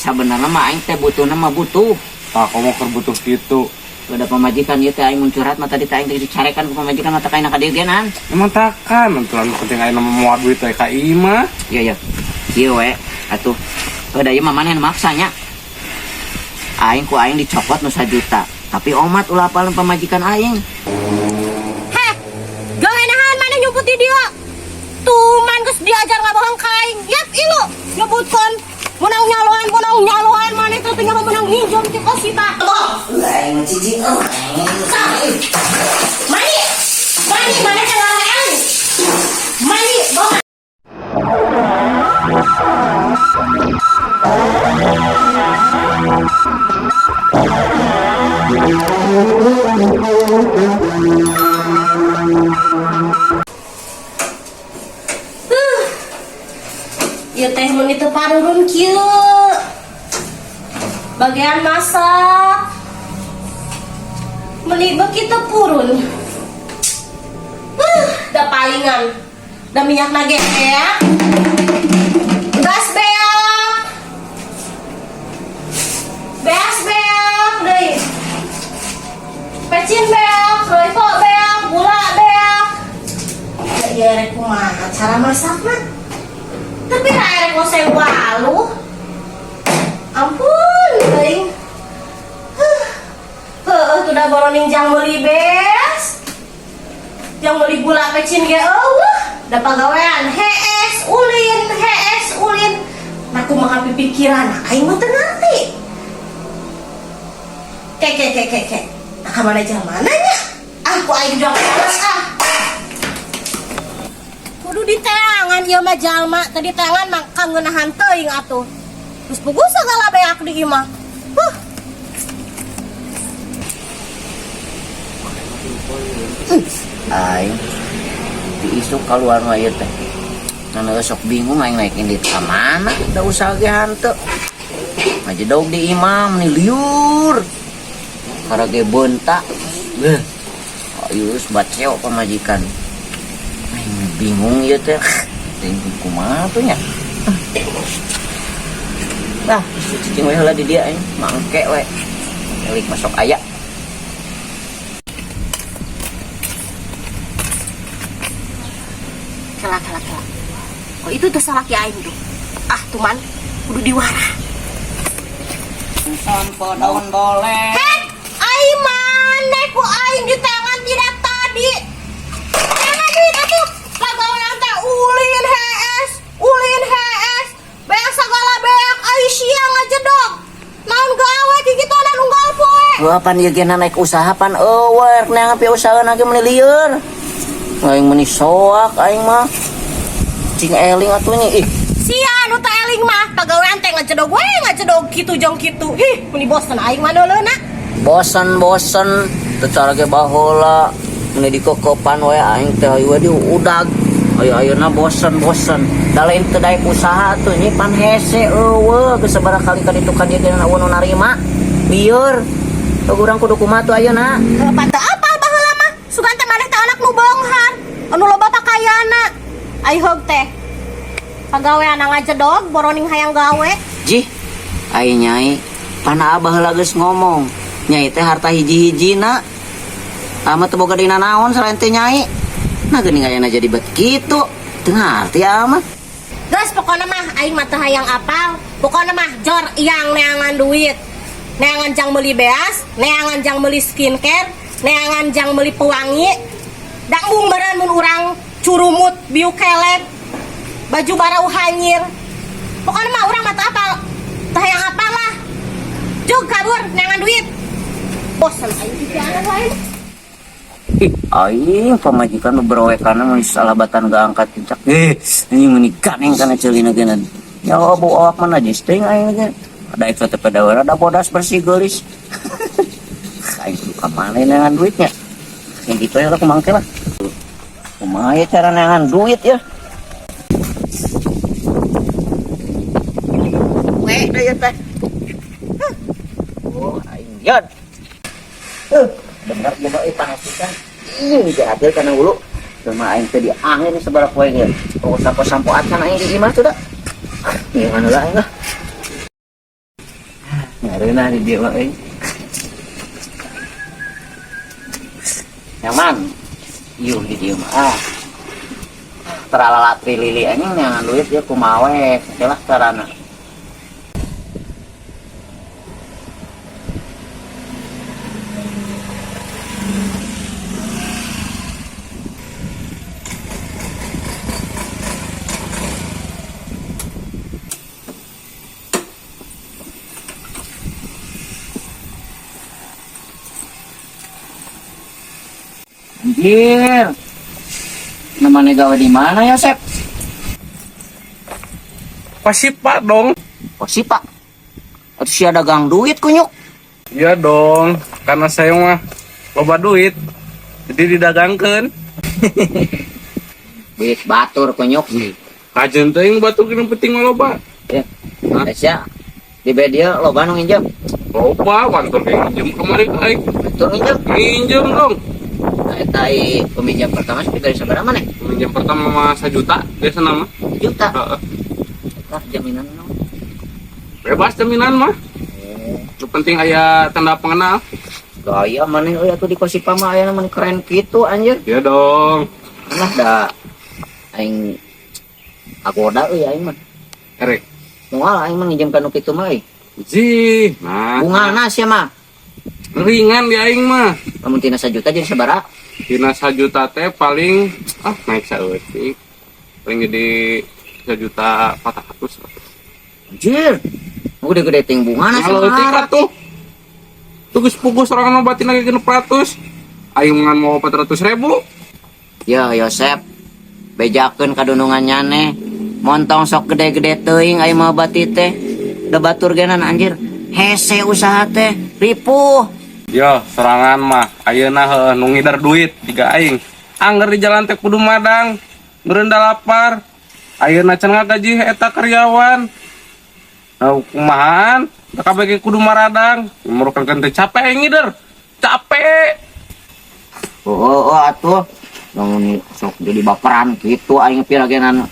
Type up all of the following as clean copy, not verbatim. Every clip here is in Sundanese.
Sabenerna mah aing teh butuhna mah butuh. Tah komo keur butuh kitu. Udah pamajikan ieu teh aing mun curhat mah tadi teh aing teh dicarekan ku pamajikan mah teh kaina ka dieu genan. Emang takkan nentuan penting ayeuna mah moal duit teh ka imah. Iya ya. Kieu we atuh. Udah ieu mah maneh nu maksa nya. Aing ku aing dicokot nu sajuta. Tapi omat ulah apalin pamajikan aing. Heh, gawe nahan mana nyumput di dia. Tuman geus diajar ngabohong ka aing. Yap ilu nyebutkeun menang nyaloan maneh teh teu nyaho menang nginjem ti Kosita. Bohong. Aing mah cicing euy. Mani, mani maneh teh ngalah eling. Mani bohong. Ieu teh mun teu parurun kieu. Bagian masak. Meuni beuki teu purun. Da palingan. Da minyak ge beak. Gas beak. Beas beak deui. Pecin beak, royco beak, gula beak. Ya ieu rek kumaha cara masakna? Tapi rek ngoseng waluh. Ampun, teuing. Heuh, tuh da boroning jang meuli beas. Jang meuli gula pecin ge eueuh. Da pagawean hees ulin, hees ulin. Nah kumaha pipikiran aing mah teu ngarti. Ke ke ke ke ke. Nah ka mana jalmana nya? Ah, ku aing juang males ah. Kudu diteangan ieu mah jalma, teu diteangan mah kangeunahan teuing atuh. Geus puguh sagala beak di imah. Huh. Aing diisuk keluar mah ieu teh. Ngan sok bingung aing naik indit ka mana da usaha ge hanteu. Ngajedog di imam nih liur. Karage beunta. Beuh. Ayo geus baceo pamajikan. Aing bingung ieu teh. Teuing kumaha tuh nya. Nah, cicing we heula di dia aing, mangke we. Elik masuk aya. Kela kela kela. Oh itu tuh salaki aing tuh. Ah tuman kudu diwara. Sampo daun boleh. Heh, aing mana ku aing di tangan tidak tadi. Tangan duit atuh. Pagawean teh ulin hees, ulin hees. Beak sagala beak aing sia ngajedog. Naon gawe kikitonan unggal poe. Wah, pan ieu ge naik usaha pan eueuh, neangan pi usaha ge meuni lieur. Aing meuni soak aing mah. Cing eling atuh nya ih. Sia nu teh eling mah pagawean teh ngajedog we ngajedog kitu jong kitu. Hih, meuni bosen aing mah deuleuna. Bosen-bosen teu cara ge baheula meuni dikekepan we aing teh hayu we diudag. Ayo ayeuna bosen-bosen. Da lain teu daek usaha atuh nya pan hese eueuh geus sabaraha kali ka ditu ka dieu ge eueuh nu narima. Lieur. Teu urang kudu kumaha tuh ayeuna? Heuh, pan teu apal baheula mah. Sugan teh maneh teh anak nu beunghar, anu loba pakaianna. Ai heug teh. Pagawean ngajedog boroning hayang gawe. Jih, ai nyai, pan abah heula geus ngomong. Nyai teh harta hiji-hijina. Ama teu boga deui nanaon selain teh nyai. Nah geuning ayeuna jadi bet kitu. Teu ngarti ama. Geus pokona mah aing mah teu hayang apal. Pokona mah jor yang neangan duit. Neangan jang meuli beas, neangan jang meuli skincare, neangan jang meuli pewangi. Da embung meureun mun urang curumut biu kelek, baju barau hanyir. Pokona mah urang mah teu apal. Teu hayang apal lah. Jug kabur neangan duit. Bosan aing pikiran lain. Ih, aing pamajikan nu berowekana mun salabatan gak angkat pincak. Ini meuni ganeng kana ceulina geunan. Ya bau awak mah najis teuing aing ge. Ada itu teh pada ada bodas bersih geulis. Aing kudu ka mana neangan duitnya? Yang gitu ya lah kumangke lah. Kumaha ya cara neangan duit ya? We deui teh. Oh, aing yan. Bener ieu mah euy panas pisan. Ih, diadil kana hulu. Cuma aing teh diangin sabaraha poe ge. Oh, sampo-sampo acan aing di imah tuh da. Ieu mana lah aing lah. Ngareunah di dieu mah euy. Nyaman. Iuh di dieu mah. Ah. Teralala trilili anjing neangan duit dia kumaha we. Oke lah carana. Anjir. Namanya gawe di mana ya, Sep? Pasti pak dong. Oh, si Pak. Atuh sia dagang duit kunyuk. Iya dong, karena saya mah loba duit. Jadi didagangkan. Duit batur kunyuk. Kajen teuing batu gini penting mah loba. Ya. Hah? Sia. Di media loba nu nginjem. Loba kantor kayak nginjem kemarin aing. Batur nginjem. Nginjem dong. Nah, eta peminjam pertama sepi dari sabaraha maneh? Pinjam pertama mah 1 juta biasa nama. Juta. Heeh. Lah jaminan naon? Bebas jaminan mah. Yang penting aya tanda pengenal. Gaya maneh euy atuh di Kosipa mah aya maneh keren kitu anjir. Iya dong. Lah da aing agoda euy aing mah. Erek. Moal aing mah nginjem ka nu kitu mah euy. Ji, nah. Bungana sia mah. Ringan di aing mah. Lamun tina 1 juta jadi sabaraha? Tina 1 juta teh paling naik saeutik. Paling jadi 1,4 juta. Anjir. Gede-gede ting bungana sia. Kalau leutik atuh. Tuh geus pugus orang mah batin lagi 600. Aing ngan mau 400 ribu. Ya Yosep, bejakeun kadunungan nyane. Montong sok gede-gede teuing aing mah bati teh. Da batur genan anjir. Hese usaha teh, ripuh. Yo, serangan mah ayeuna heueuh nu ngider duit tiga aing. Angger di jalan teh kudu madang, meureun da lapar. Ayeuna can ngagaji eta karyawan. Nah, kumahaan? Da kabeh ge kudu maradang. Merupakan teh capek aing ngider. Capek. Oh, oh atuh. Lamun sok jadi baperan gitu aing piragenan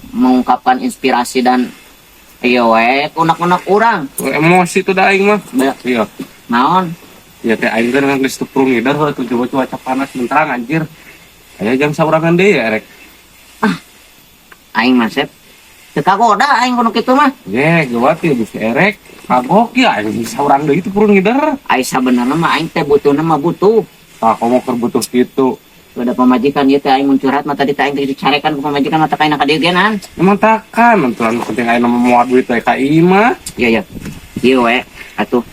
mengungkapkan inspirasi dan iya we unek-unek urang. Emosi tuh da aing mah. Ba- Iya. Naon? Ya teh aing kan geus teu perlu ngider heuh tuh coba cuaca panas menterang anjir. Aya jang saurangan deui ya erek. Aing mah Sep. Teu kagoda aing kudu kitu mah. Ye, gawat ya bisa erek. Kagok ya aing saurang deui teu perlu ngider. Aing sabenerna mah aing teh butuhna mah butuh. Tah komo keur butuh kitu. Ada pamajikan ieu teh aing mun curhat mah tadi teh aing teh dicarekan ku pamajikan mah teh kaina ka dieu genan. Emang takkan nentuan penting aing mau duit teh ka imah. Iya ya. Ieu we atuh.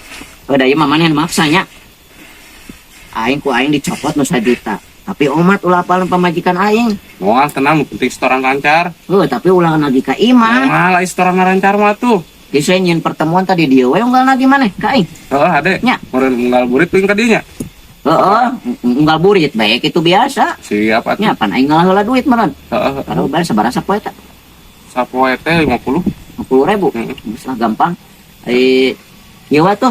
Udah ieu mah maneh maksanya. Aing ku aing dicopot nu 1 juta. Tapi omat ulah apalin pamajikan aing. Moal tenang, nu penting setoran lancar. Heuh, tapi ulah nagih ka imah. Moal ai setoran lancar mah tuh. Jadi saya nyieun pertemuan tadi dieu we unggal nagih maneh ka aing. Heeh, ade. Nya. Meureun unggal burit teuing ka dieu nya. Heeh, unggal burit bae kitu biasa. Siap atuh. Nya pan aing ngalah heula duit meureun. Heeh. Kalau bayar sabaraha sapoe eta? Sapoe teh 50. 50 ribu. Heeh. Geus lah gampang. Eh, ieu we tuh.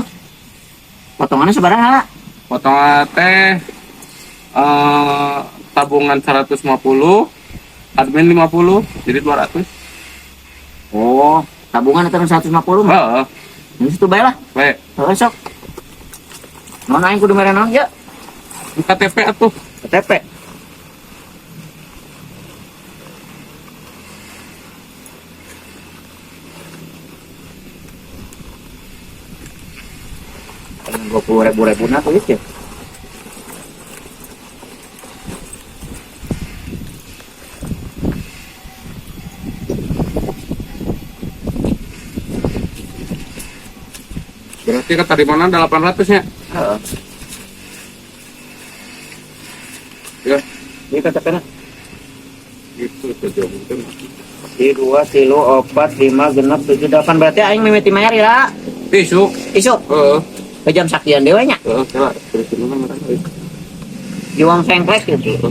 Potongannya sabaraha? Potongan teh tabungan 150, admin 50, jadi 200. Oh, tabungan eta 150 mah. Heeh. Geus itu bae lah. We, Heeh sok. Naon aing kudu mere naon ya? KTP atuh. KTP. 20 ribu ribu na tuh ya. Berarti keterimaan 800 nya. Heeh. Ya, Ini KTP-na. gitu tuh jauh. Di 2, 3, 4, 5, 6, 7, 8. Berarti aing mimiti mayar ya. Isuk. Isuk. Heeh. Ke jam sakian dewe nya. Heeh, kela terusin mana mereka. Juang sengklek gitu.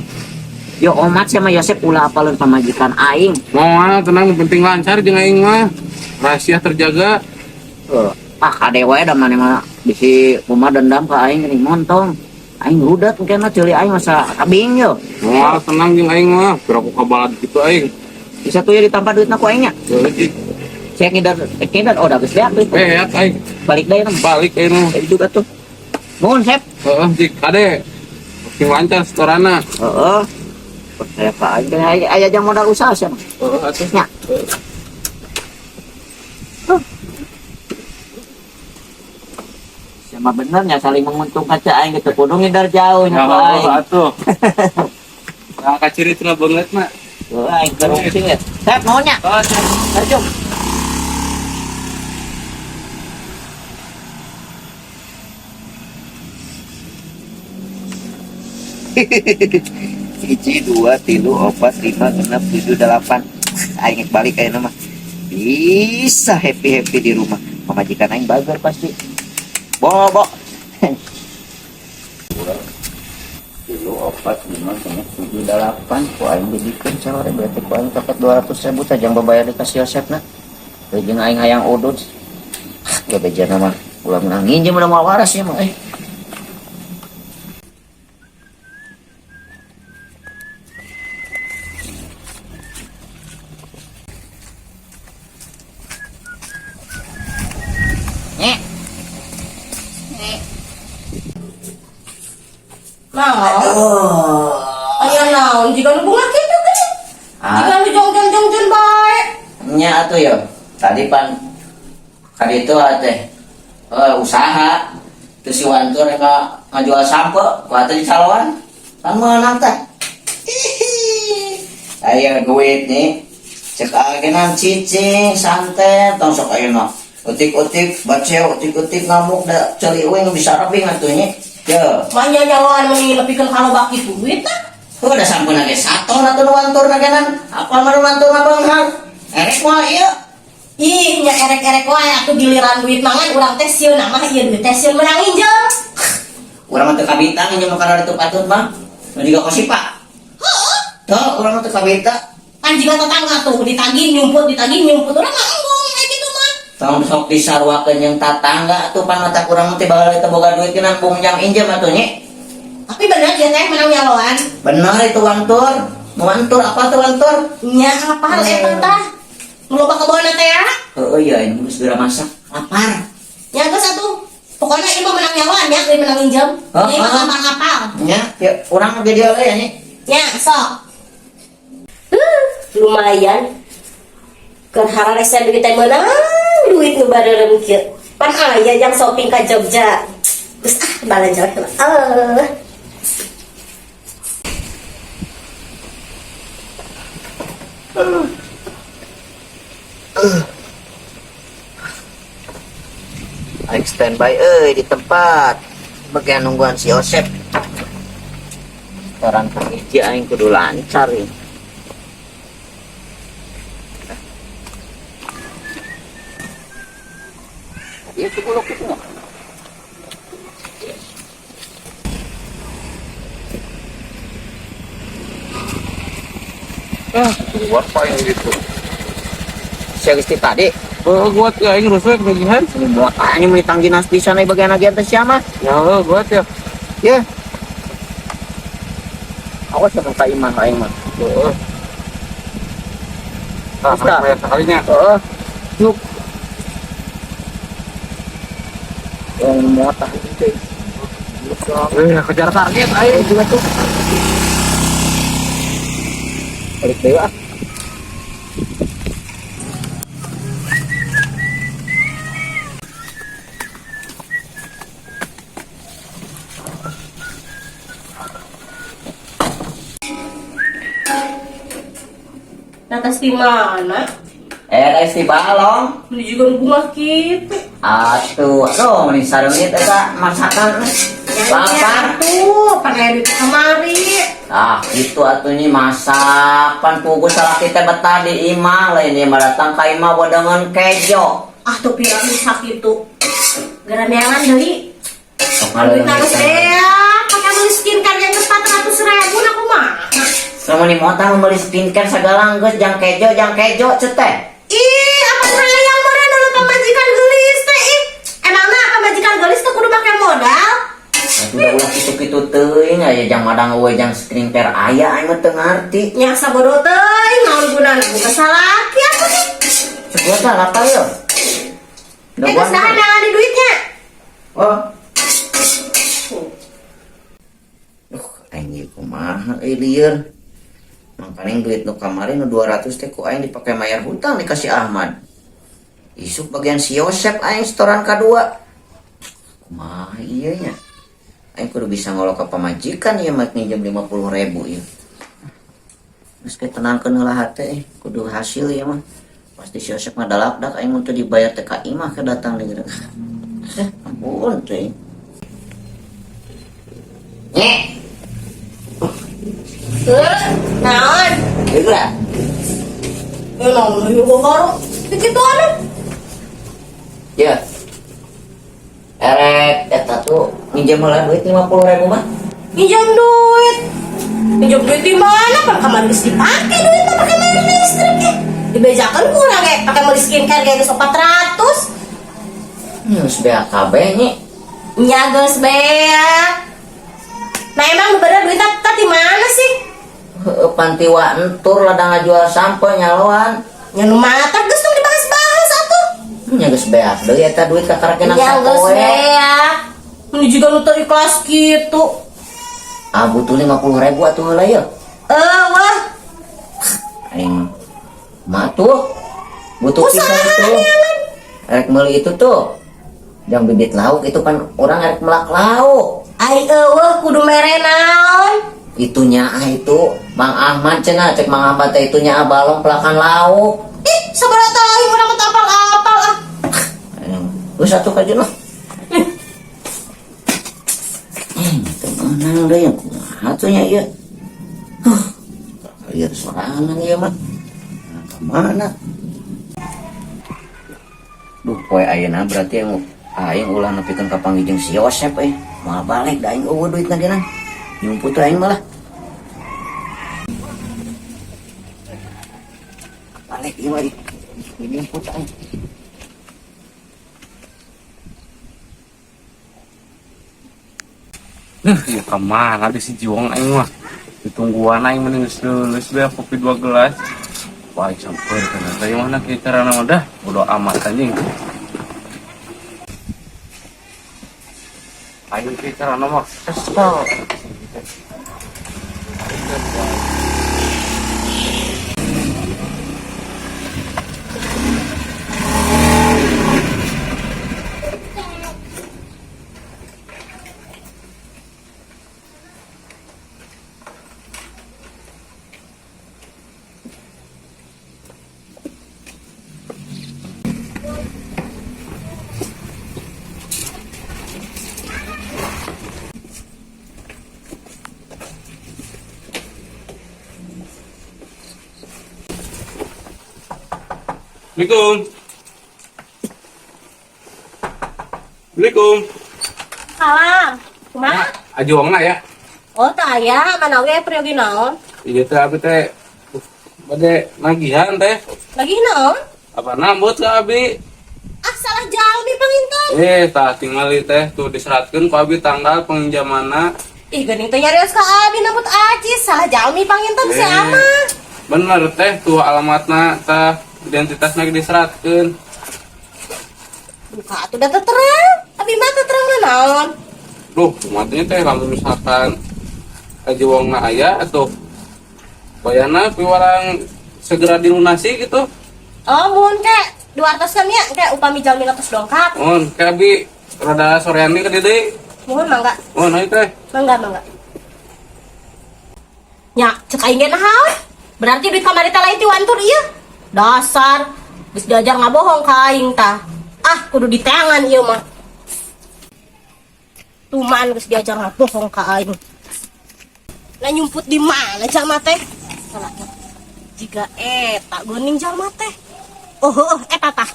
Yo omat sama Yosep ulah apalun pamajikan aing. Moal tenang, penting lancar jeung aing mah. Rahasia terjaga. Heuh. Ah kade wae da maneh mah bisi kumaha dendam ka aing geuning montong. Aing rudet mungkin mah ceuli aing masa kabing yo. Moal tenang jeung aing mah, pira ku kabalad gitu aing. Bisa tuh ya ditambah duitna ku aing nya. Heuh, Ji. Saya ngidar, ngidar oh udah geus beak tuh. Beak aing. Balik deui mah. Balik aing mah. Jadi juga tuh. Nuhun, Sep. Heeh, jik kade. Sing lancar setorana. Heeh. Percaya ka aing teh aya aya jang modal usaha sia mah. Heeh, atuh. Nya. Sama benernya saling menguntungkan cak aing gitu kudu ngidar jauh nya ku aing. Ya atuh. Nah, kaciri cenah beungeut mah. Heuh, aing korupsi ya. Sep, nuhun nya. Oh, siap. Ayo. Hiji, dua, tilu, opat, lima, genep, tujuh, delapan. Aing balik ayeuna mah. Bisa happy-happy di rumah. Pamajikan aing bager pasti. Bobo. Dua, tilu, opat, lima, genep, tujuh, delapan. Ku aing jadikeun sahore berarti ku aing dapat 200.000 teh jang babayar di ka si Yosep na. Jeung aing hayang udud. Gak bejana mah. Ulah menang nginjem udah mau waras ya mah eh. Nyek. Nah, aya naon jiga nu bunga kitu teh. Jiga nu jongjon-jongjon bae. Nya atuh ya. Tadi pan kali itu teh usaha terus si Wantur rek ngajual sampo ku atuh di caloan pan meunang teh. Aya duit nih. Cek agenan cicing santai tong sok ayeuna. Utik-utik baceo utik-utik ngamuk da ceuli euy bisa rabing atuh nya. Ye. Manya nyawaan meni nepikeun ka loba kitu duit tah. Heuh da sampuna ge saton atuh nu Wantur na genan. Apa mah nu Wantur mah beunghar. Erek moal ieu. Ih, nya erek-erek wae atuh giliran duit mangan urang teh sieun mah ieu duit teh sieun meunang injem. Urang mah teu kabita nginjem kana ditu patut mah. Nu jiga kosipa. Heuh. Tuh, urang mah teu kabita. Pan jiga tetangga tuh ditagih nyumput urang mah embung kayak gitu mah. Tong sok disaruakeun jeung tatangga atuh pan mata urang teh baheula teu boga duit geuna bung jang injem atuh nya. Tapi bener ya teh menang nyaloan. Bener itu Wantur. Nu Wantur apa tuh Wantur? Nya apal eta tah. Nu loba kebona teh ya. Heeh ya ini geus geura masak. Lapar. Nya geus atuh. Pokoknya ieu mah menang nyaloan ya, euy menang injem. Heeh. Ieu mah apal-apal. Nya, ya urang ge dia we nya. Nya sok. Lumayan. Keur hararese duit teh meunang duit nu bareureum kieu. Pan aya jang shopping ka Jogja. Geus ah balanja we. Aing standby euy di tempat. Bagian nungguan si Yosep. Restoran hiji aing kudu lancar ieu. Iya, cukup itu mah. Ah, keluar paling gitu. Sia geus ti tadi. Oh, gua tuh aing rusuh kebagian. Ini buat aing meni tangginas pisan euy bagian agian teh sia mah. Ya, oh, gua tuh. Ya. Awas ya ka imah aing mah. Heeh. Ah, Bisa. bayar sekalinya. Heeh. Yuk. Yang motah itu. Kejar target aing. Juga tuh. Balik deui ah. Natas di mana? Guys, di balong. Beli juga bunga gitu. Atuh, aduh, meni sareungit eta masakan. Lapar. Tuh, pakai duit kemari. Ah, itu atuh nya masak. Pan pugu salah kita betah di imah lain ieu mah datang ka imah bodengan kejo. Ah, tuh pira rusak itu. Gara neangan deui. Sok Duit ngaleungit harus teh. pakai beli skincare yang 400.000 aku mah. Sama nih motang membeli skincare segala geus jang kejo cet teh. Ih, apa hayang meureun dulu pamajikan geulis teh ih. Emangna pamajikan geulis teh kudu make modal? Atuh da ulah kitu-kitu teuing aya jang madang eueuh jang skincare aya aing mah teu ngarti. Nya sabodo teuing naon gunana boga salaki atuh nih. Cek Ya tah lapar ya. Eh, geus dahar neangan di duitnya. Oh. Duh, aing ieu kumaha euy lieur. Mangkaning duit nu kamari nu 200 teh ku aing dipake mayar hutang dikasih Ahmad. Isuk bagian si Yosep aing setoran kadua. Kumaha ieu nya? Aing kudu bisa ngolok ka pamajikan ieu mah nginjem 50.000 ieu. Geus ke tenangkeun heula hate eh, kudu hasil ieu mah. Pasti si Yosep ngadalak-dak aing mun teu dibayar teh ka imah ke datang deui. Eh, ampun teh. Nye, Eh, naon? geura. Eh, naon ieu baru. Kitu anu. Ya. Erek eta tuh nginjem heula duit 50.000 mah. Minjam duit. Minjam duit di mana? Pan kamari geus dipake duit mah pake bayar listrik eh. Dibejakan kurang eh pake meuli skincare kayak geus 400. Geus beak kabeh nye. Nya geus beak. Nah emang nu bener duit teh di mana sih? Heueuh pantiwa entur ladang ngajual sampo nyaloan. Nya nu mata geus tong dibahas-bahas atuh. Nya geus beak deui eta duit kakara kena Nya geus sapoe. beak. Ini juga nu teu ikhlas kitu. Ah butuh 50.000 atuh heula ye. Eh, wah, Aing mah tuh butuh pisan Usaha itu. Erek meuli itu tuh. Jang bibit lauk itu kan orang erek melak lauk. Ai eueuh kudu mere naon? Itu nyaah itu Mang Ahmad cenah cek Mang Ahmad teh itu nyaah balong pelakan lauk. Ih, sabaraha aing urang mah teu apal-apal ah. Geus atuh ka lah. Teu meunang deui kumaha tuh nya ieu. Huh. Lieur sorangan ieu mah. Nah, ka mana? Duh, poe ayeuna berarti yang aing ulah nepikeun ka panggih jeung si Yosep euy. Moal balik da aing eueuh duitna geunang. Nyumput aing malah. Balik ieu mah. Nyumput aing. Ya kemana di si Jiwong aing mah. Ditungguan aing mending geus leuleus beak kopi 2 gelas. Wah, aing sampeurkeun eta ieu mah kieu carana mah dah. Bodo amat anjing. Aing kieu carana mah kesel. Assalamualaikum. Assalamualaikum. Salam. Kumaha? Aji Wongna ya. Oh, tah aya, mana we peryogi naon? Iya teh abi teh bade nagihan teh. Lagi naon? Apa nambut ka abi? Ah, salah jalmi panginten. Tah tingali teh tuh diseratkeun ku abi tanggal penginjamanna. Ih, geuning teh nyarios ka abi nambut aji, salah jalmi panginten si ama. Bener teh tuh alamatna tah identitasna ge diseratkeun. Duka atuh da teu terang. Abi mah teu terang naon? Duh, kumaha teh lamun misalkan Aji Wongna aya atuh bayana piwarang segera dilunasi gitu. Oh, mun ke 200 kan ya, ke upami jalmi tos dongkap. Mun ke abi rada sorean deui ka dieu deui. Mohon mangga. Mun ayo teh. Mangga, mangga. Nya, cek aing ge naon? Berarti duit kamari teh lain ti wantur ieu. Dasar geus diajar ngabohong ka aing tah. Ah, kudu diteangan ieu mah. Tuman geus diajar ngabohong ka aing. Lah nyumput di mana jalma teh? Salah. Jika eta geuning jalma teh. Oh, heueuh eta tah.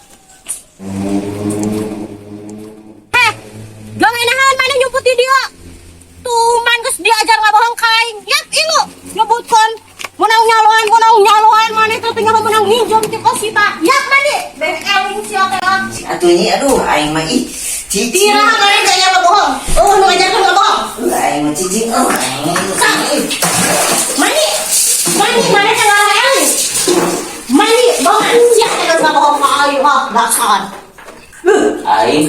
Heh, gong enahan mana nyumput di dia? Tuman geus diajar ngabohong ka aing. Yap, ilu nyebutkeun menang nyaloan maneh teh teu menang nginjem ti kosita. Yap mandi, beh eling sia teh. Atuh ini aduh aing mah ih cicing. Tiraha maneh diajar ngabohong. Oh, nu ngajarkeun ngabohong. Aing mah cicing. Oh, aing. Mandi. Mandi maneh teh ngalah eling. Mandi, bohong sia teh geus ngabohong ka Aing mah dasar. Aing.